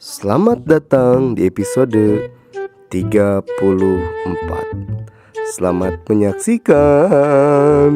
Selamat datang di episode 34. Selamat menyaksikan.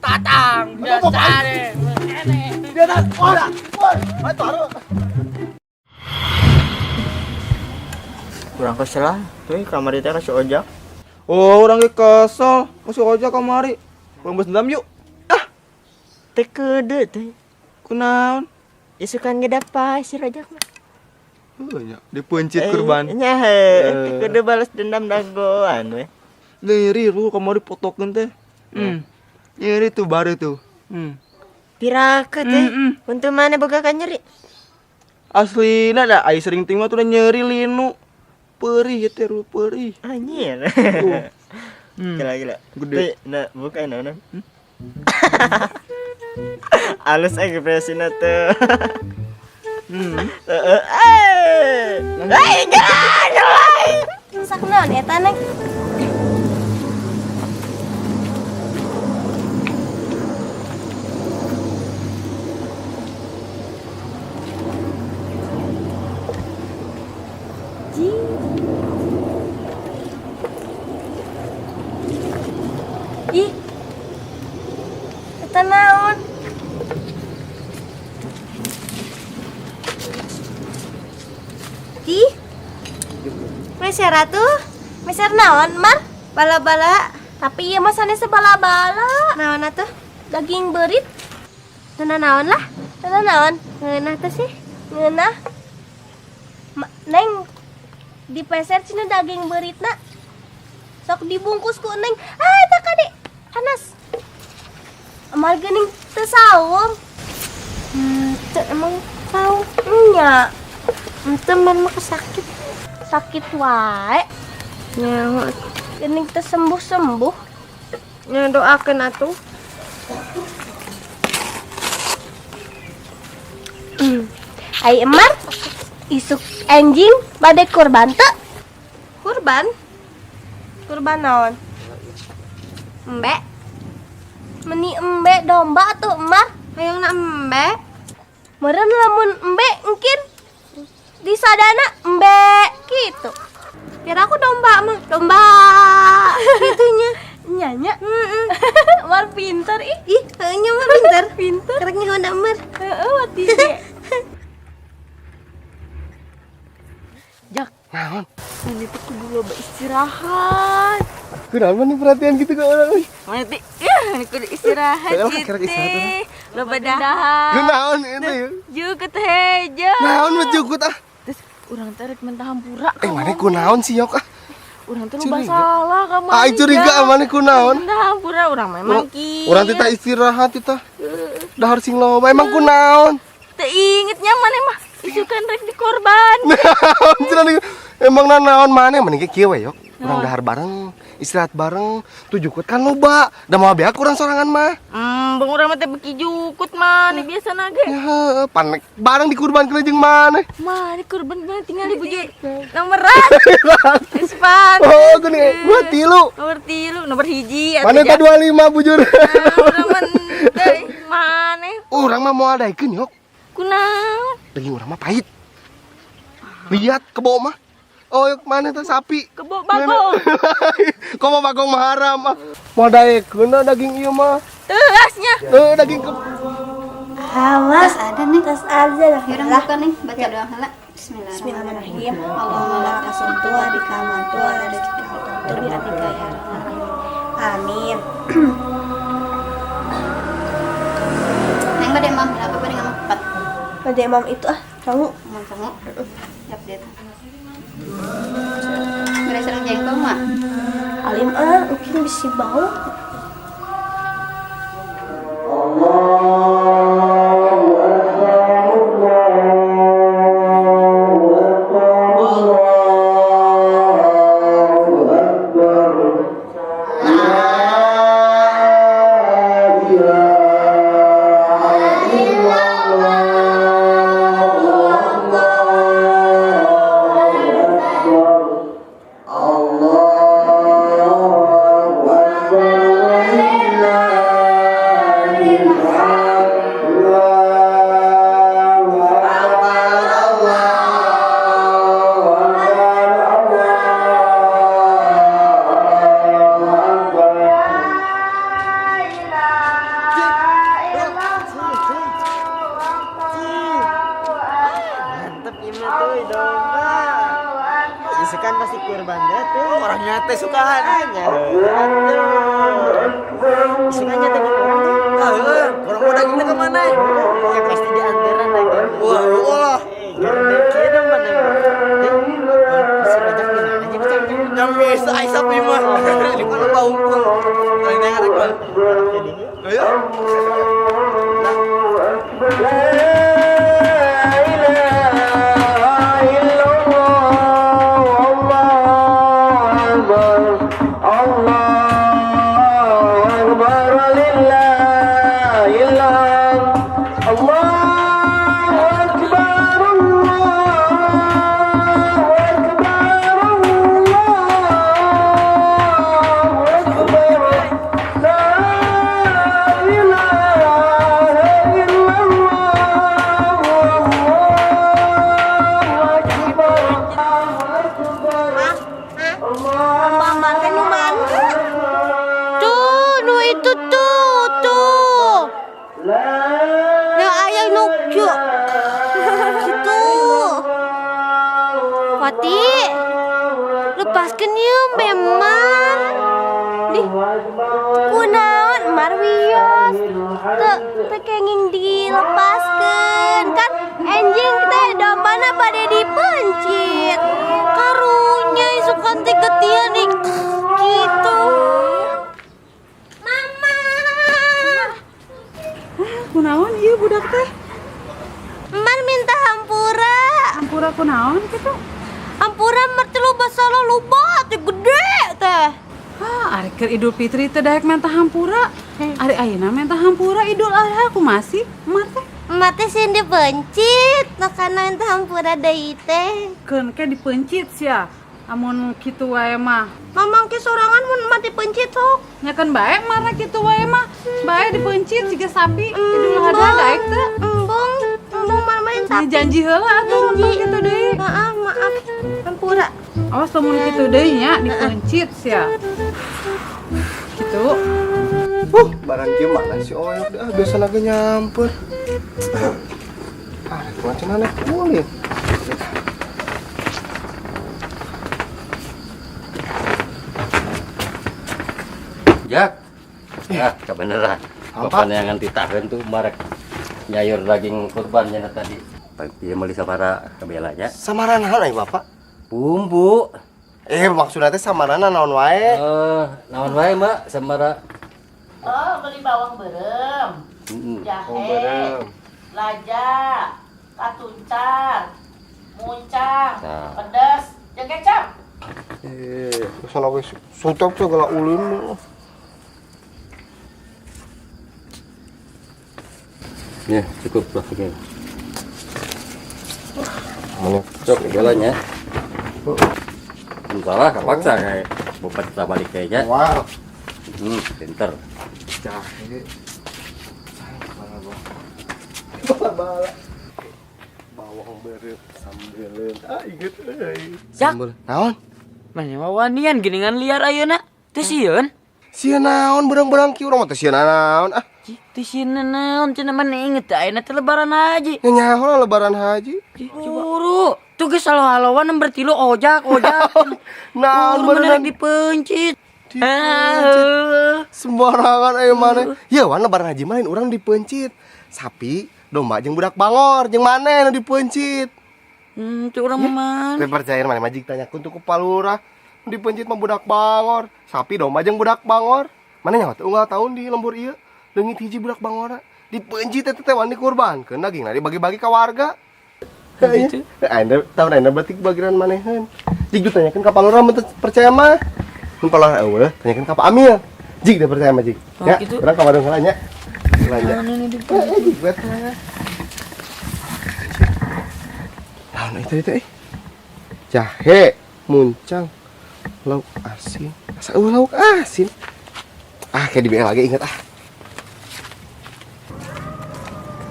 Tatang biasa. Kurang kesel lah, tuh kamar itu kasih ojek. Oh, orang ge kesel, kasih ojek kamari. Urang balas dendam yuk. Ah, teu kudu teh. Kunaon? Isukan ge dapat si rojak mah. Heuh nya, dipeuncit kurban. Nya heuh, teu kudu balas dendam dagoan we. Nyeri lu kamari potokeun teh. Nyeri tuh baru tuh. Pirake teh. Untuk mana boga kan nyeri? Aslina dah ai sering ting mah tuh nyeri linu. Perih ya teh, perih. Anjir. Gila-gila. Gede. Nah, bukan naon. Alus ekspresina tuh. Eh. Masak naon eta Neng? Ih, eta naon? Ih, meser atuh, meser naon mar? Bala-bala. Tapi ieu mah sanes bala-bala. Naon atuh? Daging beurit. Ngeunah naon lah? Ngeunah naon? Ngeunah teh sih? Ngeunah. Neng, dipeser cina daging beuritna. Sok dibungkus ku Neng. Ah, eta kade. Panas. Amal geuning teu saum. Teu emang saum nya. Teu man mah sakit. Sakit wae. Nya geuning teu sembuh-sembuh. Nya doakeun atuh. Ai Emar, isuk anjing bade kurban teu? Kurban? Kurban naon? Embe? Meni embe domba atuh Emar? Hayangna embe? Meureun lamun embe engkin disadana embe gitu. Kira aku domba mah, domba gitunya. Nya nya. Emar pinter ih. Ih, nya mah pinter. Pinter. Karek nyaho da Emar. Heeh, mati ge. Jak, naon? Ini tuh kudu loba istirahat. Kunaon nih perhatian gitu ke orang? Mana teh? Ih, kudu istirahat gitu. Loba dahar. Kunaon itu ya? Jukut hejo. Naon mah jukut ah. Terus urang teh rek mentah hampura. Mana kunaon sih yok ah? Urang teh loba salah ka mana? Aing curiga mana kunaon? Mentah hampura urang memang ki. Urang teh istirahat teh. Dahar sing loba emang kunaon? Teu ingetnya mana mah isukan rek dikorban. Naon emang nanaon mana mending ge kieu we yok. Urang dahar bareng, istirahat bareng, tuh jukut kan loba. Da moal beak urang sorangan mah. Bang urang mah teh beuki jukut mah, biasa ge. Ya heuh, pan bareng dikurbankeun jeung maneh. Mah, dikurbankeun tinggal di bujur. Nomoran. Geus pan. Oh, geuning gua tilu. Nomor 3, nomor 1 atuh. Maneh teh 25 bujur. Urang mah teh maneh. Urang mah moal daekeun yok. Kunaon? Daging urang mah pahit. Lihat kebo mah. Oh, yuk mana tuh sapi? Kebo bagong. Kok mau bagong mah haram ah. Mau daekeun daging ieu mah. Teasnya. Daging ke. Awas ada nih. Tas aja lah. Yaudah buka nih, baca doa heula. Bismillahirrahmanirrahim. Allahumma la tasuntu wa bika amantu wa la rizqika bi rabbika ya rabbal alamin. Amin. Neng bade emam berapa bade ngamuk empat? Bade emam itu ah, sangu. Emam sangu. Siap deh. Alim ah, mungkin bisi bau. Mantep ieu mah tuh domba. Isukan pasti kurban deh tuh. Orangnya teh sukaan. Nya. Isukannya teh kurang tuh. Ah, heueuh, urang mau dagingnya ke mana? Ya pasti di antaran daging. Wah, Allah. Gede kieu domba na. Teh, si rojak di mana aja kecang? Yang bisa Aisyah mah. Di mana bau unggul. Lain yang ada gua. Jadinya. Ayo. Domba makan nu mana? Tuh, nu itu tuh, tuh. Nu aya nu kieu. Gitu. Fatih, lepaskeun ieu memang. Dih, kunaon Marwios? Teu teu kenging dilepaskeun kan enjing teh dombana bade dipencit. Karunya isukan teh getian nih gitu. Mama. Kunaon ieu budak teh? Emar minta hampura. Hampura kunaon kitu? Hampura merti loba salah loba teh gede teh. Ah, ari keur Idul Fitri teh daek minta hampura. Ari ayeuna minta hampura Idul Adha kumaha sih Emar teh? Emak teh sieun dipencit, makana minta hampura deui teh. Keun ke dipencit sia. Amun kitu wae mah. Mamang ke sorangan mun emak dipencit sok. Nya kan bae marah kitu wae mah. Bae dipencit siga sapi Idul Adha daek teh. Embung, embung main Nya sapi. janji heula atuh Janji. tong kitu deui. Maaf, maaf. Hampura. Awas lamun kitu deui nya dipencit sia. Kitu. Barang kieu mana si Oyok dah biasa lagi nyamper. Ah, macam mana kulit. Jak. Ah, kebenaran. Apa? Bapak yang nganti tahan tuh marek nyayur daging kurban nya tadi. Ieu meuli sabara kabelanya. Samaran naon ai Bapak? Bumbu. Eh, maksudnya teh samarana naon wae? Eh, naon wae, Mbak? Samara. Oh, beli bawang berem, jahe, Bawang berem. Lada, katuncar, muncang, Nah. pedas, yang kecap. Eh, sana geus sotop segala ulin. Ya, cukup lah ini. Mana? Cok, jalannya. Salah, kepaksa kayak bapak kita balik kayaknya. Wow. Pinter. Jahe. Bala-bala. Bawang berem sambeleun. Ah, inget euy. Jak. Sambel. Naon? Mana wawanian geningan liar ayeuna. Teu sieun? Sieun naon berang-berang kieu urang mah teu sieun naon ah. Teu sieun naon cenah mana inget teh ayeuna teh lebaran haji. Nya nyaho lah lebaran haji. Buru, tuh geus halo-haloan nomor 3 ojak ojak. Naon Buru beneran mana dipencit. Dipencit. Sembarangan ayo mana. Ya wan lebaran haji mah lain urang dipencit. Sapi, domba jeung budak bangor jeung maneh nu dipencit. Tuh urang mah mana? Teu percaya maneh majik tanyakeun tuh ku palurah. Dipencit mah budak bangor. Sapi domba jeung budak bangor. Mana nyawa teh unggal tahun di lembur ieu leungit hiji budak bangor. Dipencit eta teh wani kurbankeun dagingna dibagi-bagi ka warga. Gitu. Ayeuna tahun ayeuna berarti bagiran manehan. Jig ditanyakeun ka Pak Lurah mun teu percaya mah. Mun Pak Lurah eueuh, tanyakeun ka Pak Amil. Jig teu percaya mah jig. Oh, Ya, gitu. urang ka warung heula nya. Belanja. Mana nih di Eh, jig bet. Naon itu itu eh? Jahe, muncang, lauk asin. Asa eueuh lauk asin. Ah, kayak di BL lagi inget ah.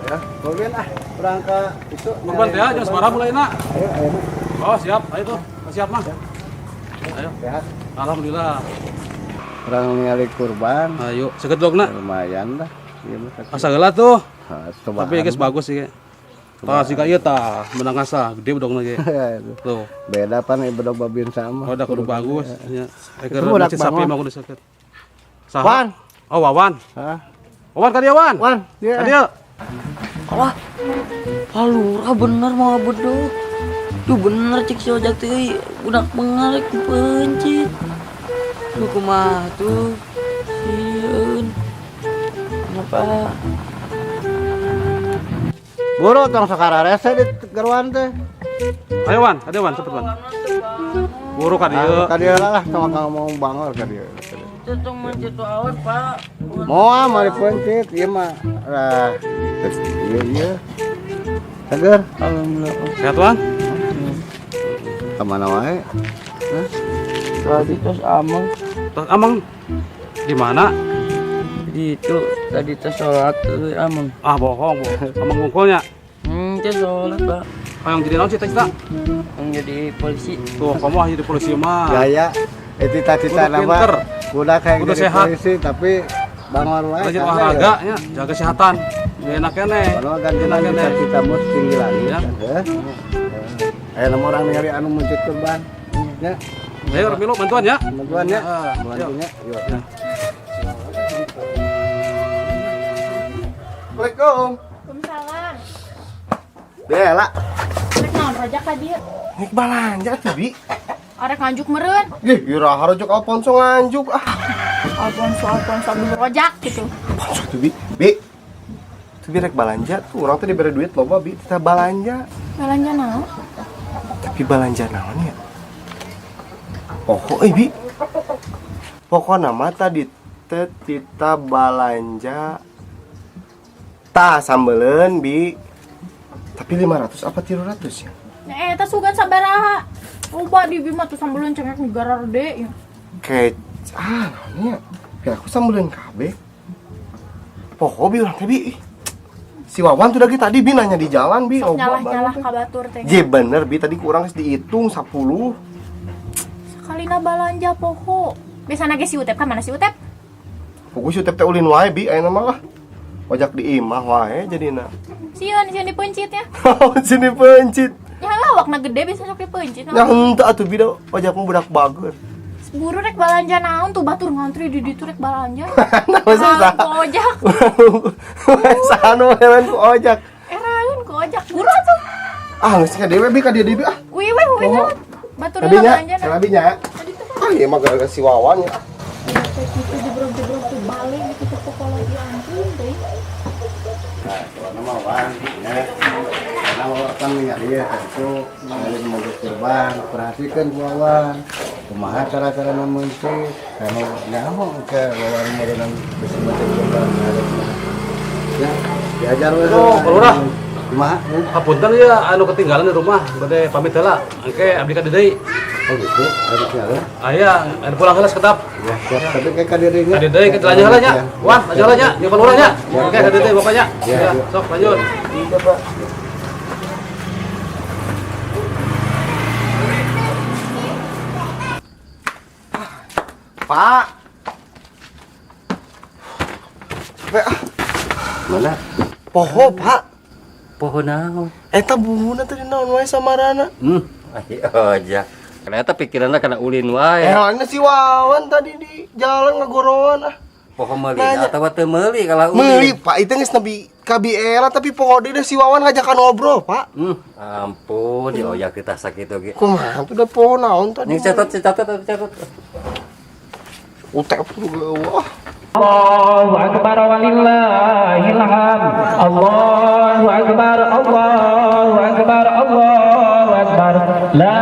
Ya, boleh ah, urang ka itu. Kurban teh jam sabaraha mulaina? Ayo, ayo. Oh, siap. Ayo tuh. Siap mah. Ayo. Sehat. Alhamdulillah. Urang ningali kurban. Ayo, seukeut dogna. Lumayan lah. Iya mah. Asa heula tuh. Ha, cobaan. Tapi geus bagus sih. Tah siga ieu tah, menang asa gede bedogna ge. Tuh. Beda pan bedog Babinsa mah. Oh, da kudu bagus nya. Itu Eker budak mencit sapi bangun. mah kudu seukeut. Saha? Wan. Oh, Wawan. Hah? Wawan ka dieu, Wan. Wan, Ka dieu. Alah, Pak Lurah bener mau bedog. Duh bener cek si ojak teh euy, budak bengal rek dipencit. Duh kumaha tuh. Sieun. Kenapa? Buru tong sakararese di geruan teh. Ayo Wan, ka dieu Wan, cepet Wan. Buru ka dieu. Ah, ka dieu lah, sama kang mau bangor ka dieu. Itu tong mencit awan, Pak. Moal mah dipencit ieu mah. Lah, ieu ieu. Seger, alhamdulillah. Sehat Wan? Kemana wae? Hah? Tadi tos ameng. Tos ameng. Di mana? Di itu tadi tos sholat euy ameng. Ah, bohong, bohong. Ameng ngungkulnya. Teh sholat, Pak. Hayang jadi naon cita-cita? Hayang jadi polisi. Tuh, kamu ah jadi polisi mah. Gaya, itu cita-cita Kudu nama. pinter. Budak hayang Kudu jadi sehat. polisi tapi bangor wae. Rajin karena olahraga ya. nya, jaga kesehatan. Enak keneh. Kalau kan Enak keneh. cita-citamu tinggi lagi. Ya. Ya. Ayo nama orang ningali anu mencit kurban. Ya. Ayo Milu bantuan ya. Bantuan ya. Ah, Bantuannya. Yuk. Assalamualaikum. Waalaikumsalam. Bella. Rek naon rojak ka dieu? Nik balanja tuh, Bi. Arek nganjuk meureun. Ih, iraha rojak Alfonso nganjuk ah. Alfonso Alfonso dulu rojak gitu. Alfonso tuh, Bi. Bi. Tuh Bi rek balanja tuh, urang teh dibere duit loba, Bi, kita balanja. Balanja naon? Tapi balanja naon ya? Pokok eh, Bi. Pokokna mah tadi teh tita balanja tah sambeleun, Bi. Tapi 500 apa 300 ya? Nah, eta sugan sabaraha? Loba di Bima tuh sambeleun cengek negara gede ya. Kayak ah naonnya? Kayak aku sambeleun kabeh. Pokok Bi urang teh Bi. Si Wawan tuh lagi tadi Bi nanya di jalan Bi. Sok Loba nyalah-nyalah banget. ka batur teh. Je bener Bi tadi kurang geus dihitung 10. Sakalina balanja poho. Biasana ge si Utep ka mana si Utep? Pokoknya si Utep teh ulin wae Bi ayeuna mah lah. Ojak di imah wae jadina. Sieun sieun dipencit ya. Sini pencit. Ya lawakna gede bisa sok dipencit. Ya henteu atuh Bi da ojak mah budak bager. Buru rek balanja naon tuh batur ngantri di ditu rek balanja. Nah, susah. Ku ojak. Sanu heran ku ojak. Eraeun ku ojak. Buru atuh. Ah, geus ka dewe Bi ka dieu deui ah. Wih wih wih. Oh. Batur Abi nya, balanja salah Bi nya. Ah, ieu mah gara-gara si Wawan ya. Kayak gitu jebrok-jebrok tuh balik gitu ke pokok lagi ampun deh. Nah, soalnya mah Wan, ya. Karena Wawan kan ningali ya itu ningali mobil kurban, perhatikan ku Wawan. Kumaha cara-cara mencit, karena nyaho ke Wawan modelan bisa mencit kurban harusnya. Ya, diajar we. Oh, Pak Lurah. Kumaha? Ya? Hapunten ya anu ketinggalan di rumah, bade pamit heula. Engke abdi ka dieu deui. Oh gitu, harus ketinggalan. Aya, anu pulang heula sekedap. Ya, siap. Tapi kayak ka dirinya. Ka dieu deui ke lanjut heula nya. Wan, lanjut heula nya, jeung Pak Lurah nya. Ya. Oke, ka dieu deui bapaknya. Ya, Ya, ya. sok lanjut. Iya, Pak. Pak. Capek ah. Mana? Poho, Pak. Poho naon? Eta buhuna tadi naon wae samarana. Ai ojak. Ternyata pikiranna kana ulin wae. Eh, lainnya si Wawan tadi di jalan ngagorowan ah. Poho meuli atawa teu meuli kalah ulin. Meuli, Pak, itu geus nepi ka Biela tapi poho deui si Wawan ngajakan ngobrol, Pak. Ampun, di oyak kita sakit oge. Kumaha tuh da poho naon tadi? Ning catat, catat, catat. Utep juga wah. Allahu akbar walillahil hamd. Allahu akbar, Allahu akbar, Allahu akbar. La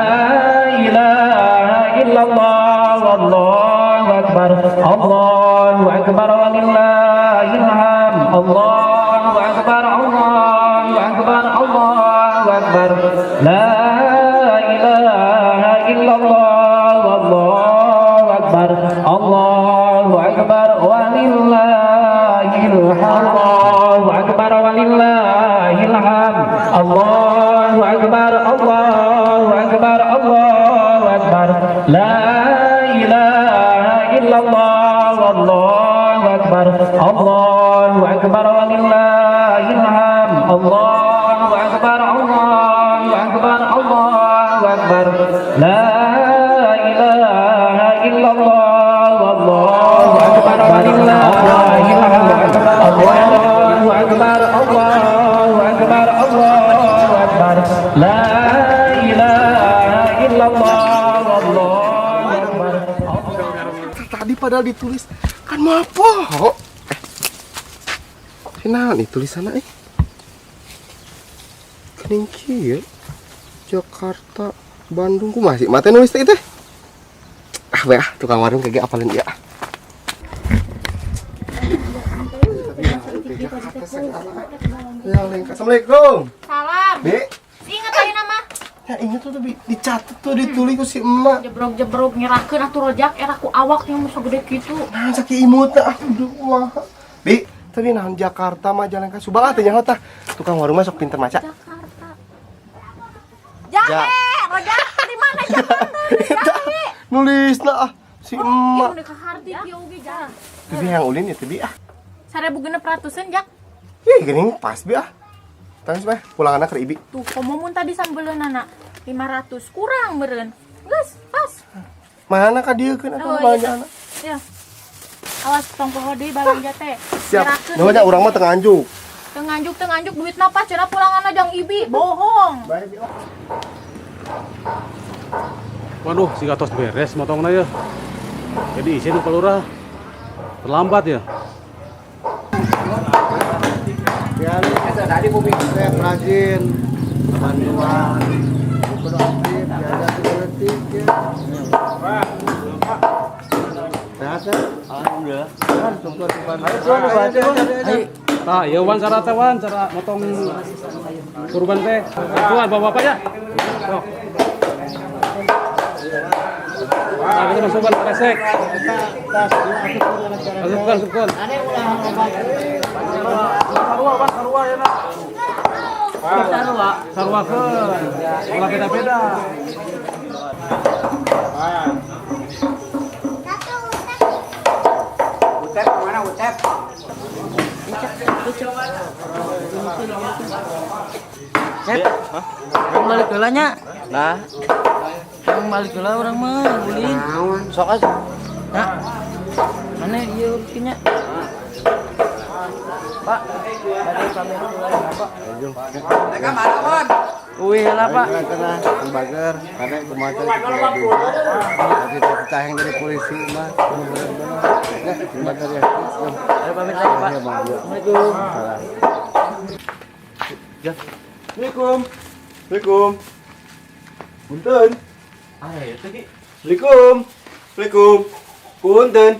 ilaha illallah, wallahu akbar. Allahu akbar walillahil hamd. Allahu akbar, Allahu akbar, Allahu akbar. La ilaha illallah, wallahu akbar. Allahu akbar walillahil hamd. Allahu akbar walillahil hamd. Allahu akbar, Allahu akbar, Allahu akbar. La ilaha illallah, wallahu akbar. Allahu akbar walillahil hamd. Allahu akbar, Allahu akbar, Allahu akbar. La ilaha illallah, wallahu akbar walillahil hamd. Allahu akbar, Allahu akbar, Allahu akbar. La ilaha illallah, wallahu akbar. Tadi padahal ditulis kan mah poho. Naon nih tulisanna eh? Kening kieu. Jakarta, Bandung kumaha sih? Mate nulis teh teh. Ah, we ah, tukang warung kege apalin ieu ah. Ya, Leng. Assalamualaikum. Salam. Bi. Ingat aja nama. Ya inget tuh bi, dicatat tuh ditulis ku si emak. Jebrok-jebrok nyerahkeun atuh rojak era ku awak yang segede kitu. Nah, sakieu imutna ah, aduh kumaha. Bi, tapi naon Jakarta Majalengka Subang ah teh nyaho tah. Tukang warung mah sok pinter maca. Jakarta. Jahe, rojak di mana Jakarta? Jahe. Nulisna ah si emak. Ieu ka harti kieu oge jak. Tapi yang ulin ya bi ah. 1.600-an jak. Ih, geuning pas bi ah. Tangis mah pulanganna ke ibi. Tuh, komo mun tadi sambeleunana 500 kurang meureun. Geus, pas. Mana ka dieu keun atuh Oh, iya. belanjaanna? Ya. Awas tong poho deui balanja teh. Siap. Nyerahkeun. Nuhun nya urang mah teu nganjuk. Teu nganjuk, teu nganjuk duitna pas cenah pulanganna jang ibi, bohong. Waduh, si tos beres motongna ya. Jadi isin Pak Lurah. Terlambat ya. Ya, tadi bumi teh rajin bantuan. Kudu aktif, jaga politik ya. Sehat ya? Alhamdulillah. Kan tunggu tunggu. Tah, ieu Wan cara teh Wan, cara motong kurban teh. Tuan bapak-bapak ya. Sok. Nah, kita masukkan kresek. Masukkan, masukkan. Sarua, Wan, sarua ya, nak. Sarua. Sarua keun. Ulah beda-beda. Utep kemana Utep? Cep, balik heula nya. Nah, Yang balik heula urang mah ulin. Sok aja. Nah, mana ieu urutnya? Pak, bade pamit heula Pak. Mereka mana, Wan? Uih heula Pak. Kena bager, karena kumaha teh cita-cita yang dari polisi mah kudu bener-bener. Ya, bager ya. Ayo pamit lagi Pak. Ya, Bang. Assalamualaikum. Salah. Ya. Assalamualaikum. Assalamualaikum. Punten. Ah, ya teh Ki. Assalamualaikum. Assalamualaikum. Punten.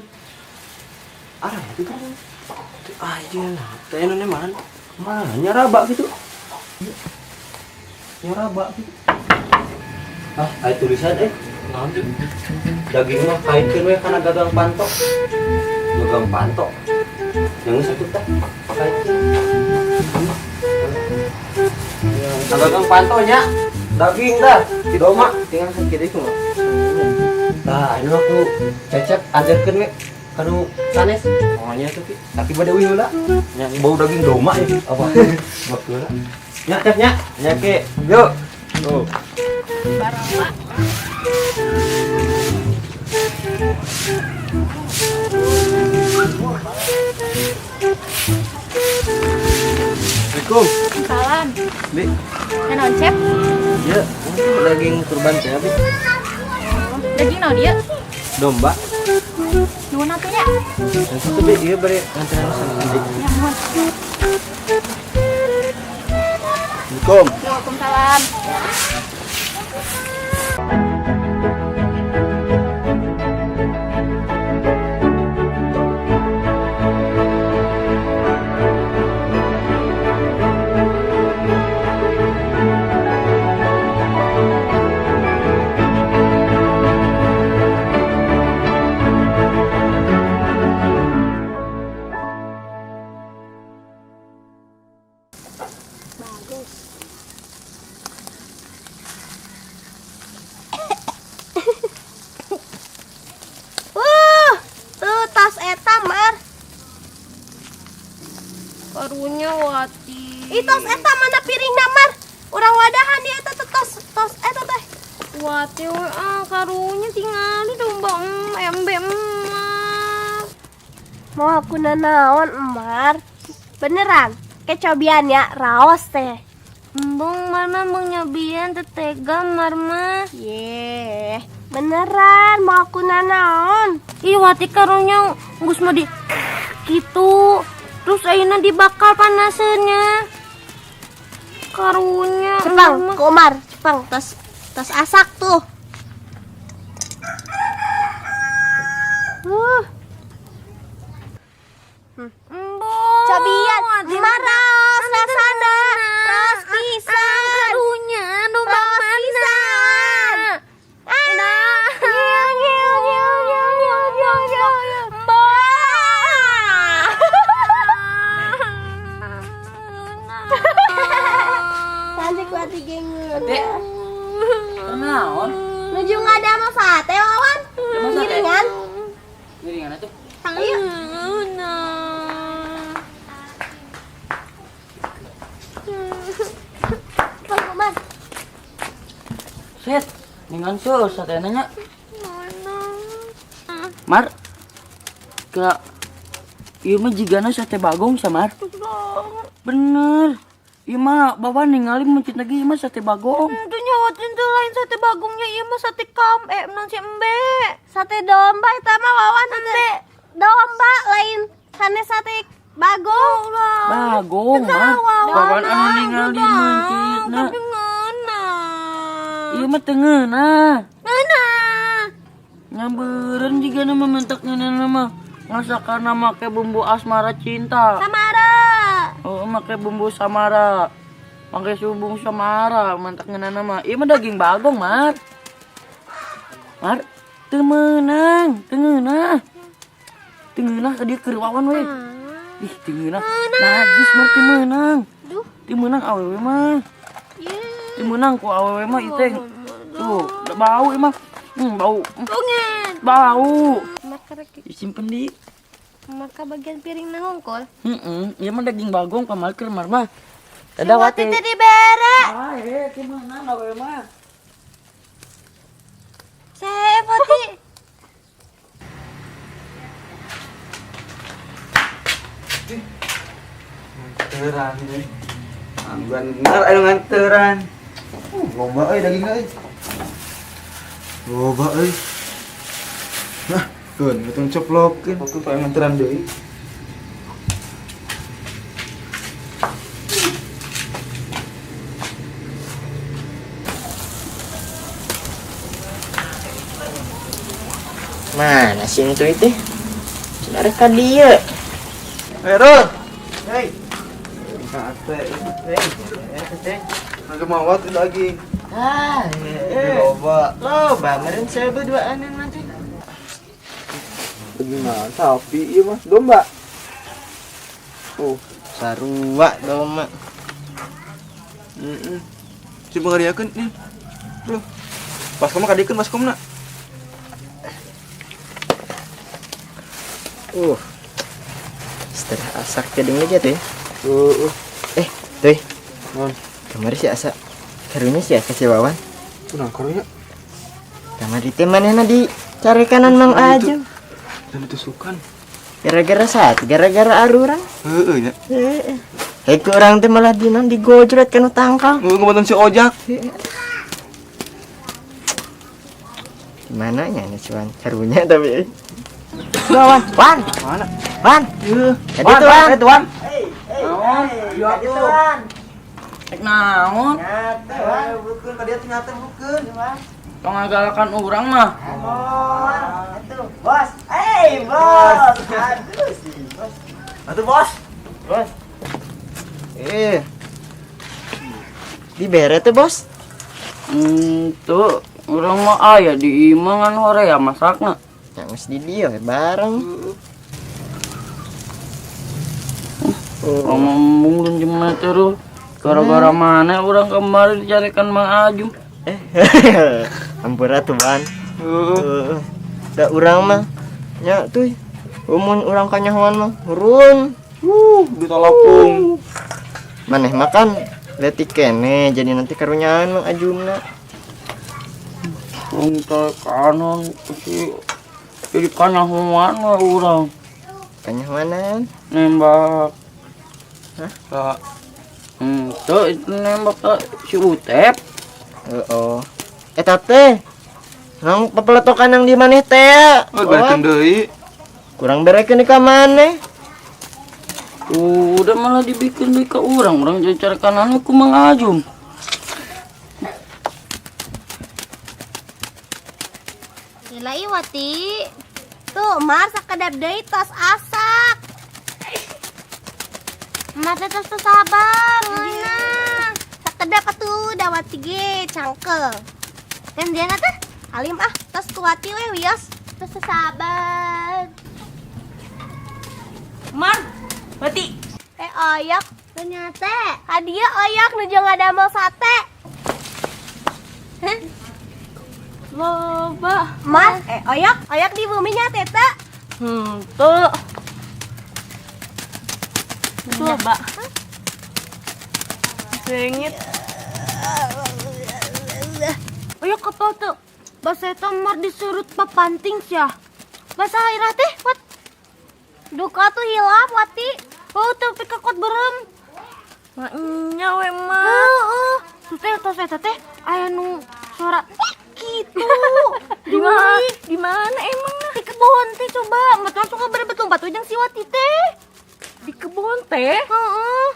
Ah, itu kan. Ah, iya lah. Teh none mana? Mana nyaraba gitu. Nyaraba gitu. Ah, aya tulisan eh. Naon tuh? Daging mah kaitkeun we kana gagang pantok. Gagang pantok. Yang satu teh kaitkeun. Gagang pantonya daging dah di doma tinggal sakit itu mah. Nah, ini waktu cecep ajarkeun we kanu sanes. Pokoknya tuh Ki, tapi bade uih heula. Nya bau daging doma ya. Apa? Waktu heula. Nya cep nya. Nya Ki. Yuk. Tuh. Salam. Bi. Naon, Cep? Ya, daging kurban teh, Bi. Daging naon ieu? Domba. Nuhun atuh nya. Itu Bi, ieu bari nganteran sana. Ya, nuhun. Assalamualaikum. Waalaikumsalam. Bagus. Tuh tas eta, Mar. Karunya Wati. Ih, tas eta mana piringna, Mar? Urang wadahan dia eta teh tos tos eta teh. Wati we ah karunya tingali domba embe emak. Mau aku nanaon, Mar? Beneran, kecobian ya, raos teh. Embung Mar mah embung nyobian teu tega Mar mah. Ye, beneran mau aku nanaon. Ih Wati karunya geus mah di gitu. Terus ayeuna dibakar panaseunnya. Karunya Cepang, Mar mah. ke Umar, cepang, tos tos asak tuh. Embung. Cobian, Wati Mar mah raos rasana, raos pisan. Karunya domba Raos mana? pisan. Ah, Nah. nyiu, nyiu, nyiu, nyiu, nyiu, nyiu, nyiu. Mbak. Cantik Wati gengen. Dek. Naon? Nuju nggak ada sama sate, Wawan. Sama sate? Giringan. Giringan atuh. Ayo. Bang Umar. Set, ningan tuh sate nanya. Mar, ke ieu mah jigana sate bagong sa, Mar. Bener. Ieu mah bawa ningali mencit lagi ieu mah sate bagong. Itu nyawatin tuh lain sate bagongnya, ieu mah sate kam non si embe. Sate domba itu mah Wawan, sate domba lain sanes sate bagong. Bagong, Mar. Bawa anu ningali mencitna. Tapi ngeunah. Ieu mah teu ngeunah. Ngeunah. Nyambereun jigana mah mentek ngeunah mah. Ngasakan make bumbu asmara cinta. Samara. Oh, make bumbu samara. Make subung samara, mentek ngeunah mah. Ieu mah daging bagong, Mar. Mar, teu meunang, teu ngeunah. Teu ngeunah ka dieu keur Wawan we. Ih, teu ngeunah. Najis, Mar, teu meunang. Duh. Teu meunang awewe mah. Teu meunang ku awewe mah ieu teh. Tuh, bau ieu mah. Bau. Pungen. Bau. Maka rek Disimpen di. maka bagian piring na hungkul. Heeh, ieu mah daging bagong pamal keur Mar mah. Dadah Wati Wati. teh dibere. Ah, eh, teu meunang awewe mah. Saya Wati. Nganteran euy. Bener ayo nganteran. Loba euy dagingna euy. Loba euy. Nah, keun ngitung ceplokeun. Aku pengen nganteran deui. Mana sih itu itu? Sebenarnya ka dieu. Hei, Hei. Sate. Hei, teh. Naga mawat daging. Ah, Eh, loba. Loba meureun saya berduaan nanti. Daging naon? Sapi ieu mah, domba. Oh, Sarua domba. heeh. Coba ngariakeun nih. Bro. Baskom kadiekeun baskomna. Setelah asak kedeng aja tuh. Heeh. Eh, tuh. Naon? Kamari si asa. Karunya si asa si Wawan. Kunaon karunya? Kamari teh manehna di carekanan Mang Ajeng. Dan ditusukan. Gara-gara saat, gara-gara arurang. Heeh nya. Heeh. Hei ke urang teh malah dinan digojret kana tangkal. Ngomongin si Ojak. Gimana nya ini cuan karunya tapi. Wan, Wan. Mana? Wan. Heeh. Jadi tuh, Wan. Wan. Naon? Jadi tuh, Wan. Rek naon? Nyata, Wan. Bukeun ka dieu teh nyata bukeun, Wan. Tong ngagalakan urang mah. Oh, itu bos. Hey, bos. Aduh si bos. Atuh bos. Bos. Dibere teh, Bos. Tuh, urang mah aya di imah ngan horea masakna. Ya geus di dieu we bareng. Ngomong jeung mana terus. Gara-gara mana urang kemarin dicarikan Mang Ajum. Ampura tuh, Wan. Heeh. Da urang mah nya tuh umum urang kanyahoan mah hurun. Ditolopung. Maneh makan leutik keneh jadi nanti karunyaan Mang Ajumna. Urang teh kanan si jadi kanyahoan we urang. Kanyahoanan? Nembak. Hah? Tuh itu nembak ke si Utep. Heeh. Eta teh nang pepeletokan yang di maneh teh. Oh, berekeun deui. Kurang berekeun ka maneh. Udah malah dibikin deui ka urang, urang jadi cari kanan ku Mang Ajum. Gila Wati. Tuh, Mar sakedap deui tos asak. Mar teh tos sabar, ngeunah. Sakedap atuh da Wati ge cangkeul. Kan diana teh alim ah, tos ku Wati we wios. Tos sabar. Mar, Wati. Oyak. Ternyata hadiah oyak nuju ngadamel sate. Hah? Loba. Mar, oyak, oyak di buminya teta. Tuh. Loba. Sengit. Oyak kapal tuh. Bahasa eta mar disurut papanting sia. Bahasa irah teh, wat. Duka tuh hilap, Wati. Oh, tuh pikakot berem. Maknya we mah. Heeh. Tuh teh tos eta teh aya nu suara gitu. Di mana? Di mana emang? Di kebon teh coba. Mah langsung kabar betul batu jeung si Wati teh. Di kebon teh? Heeh.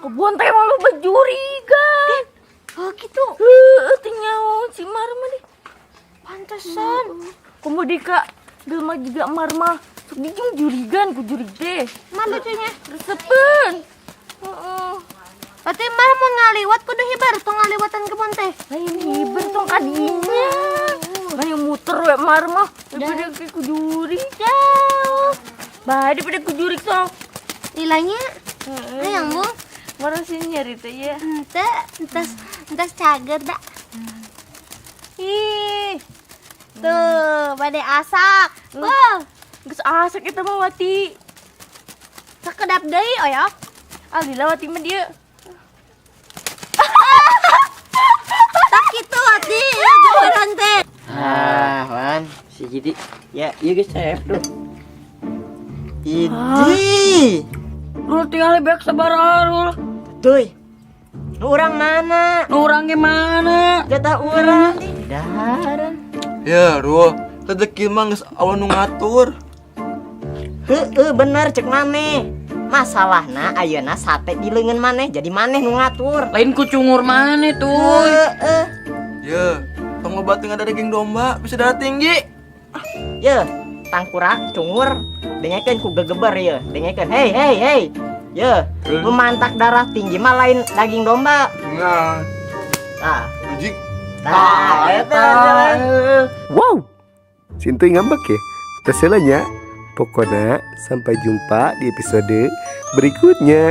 Kebon teh malu bejurigan. Oh gitu. Heeh, teu nyaho si Mar mah deh. Pantesan. Komo deui ka jelema juga Mar mah. Sok dijung jurigan ku jurig teh. Mar lucunya. Resepeun. Heeh. Berarti Mar mau ngaliwat kudu hibar tong ngaliwatan kebon teh. Lain hibar tong kadinya. Lain muter we Mar mah. Daripada ke ku jurig jauh. Bah, daripada ku jurig sok. Lilanya? Heeh. Hayang bung. Marosin nyari teh ya. Ente, entas cager dak. Ih. Tuh, bade asak. Wah, geus asak eta mah Wati. Sakedap deui oyak. Alhamdulillah Wati mah dia. Tak kitu Wati, ya jawaran teh. Ah, Wan, si Jidi. Ya, ieu geus cep tuh. Idi. Rul tinggal beak sabaraha Rul. Tuy. Nu urang mana? Nu urang ge mana? Jatah urang. Daharan. Ya, Rul, rezeki mah geus Allah nu ngatur. Heeh, bener cek maneh. Masalahna ayeuna sate di leungeun maneh, jadi maneh nu ngatur. Lain ku cungur maneh tuh. Heeh. Ya, tong loba teu ada daging domba bisa darah tinggi. Ye, tangkurak cungur dengekeun ku gegeber ye, dengekeun. Hei, hei, hei. Ye, memantak darah tinggi mah lain daging domba. Nah. Tah. Anjing. Tah, eta. Wow. Sintu ngambek ya? Terselanya. Pokoknya sampai jumpa di episode berikutnya.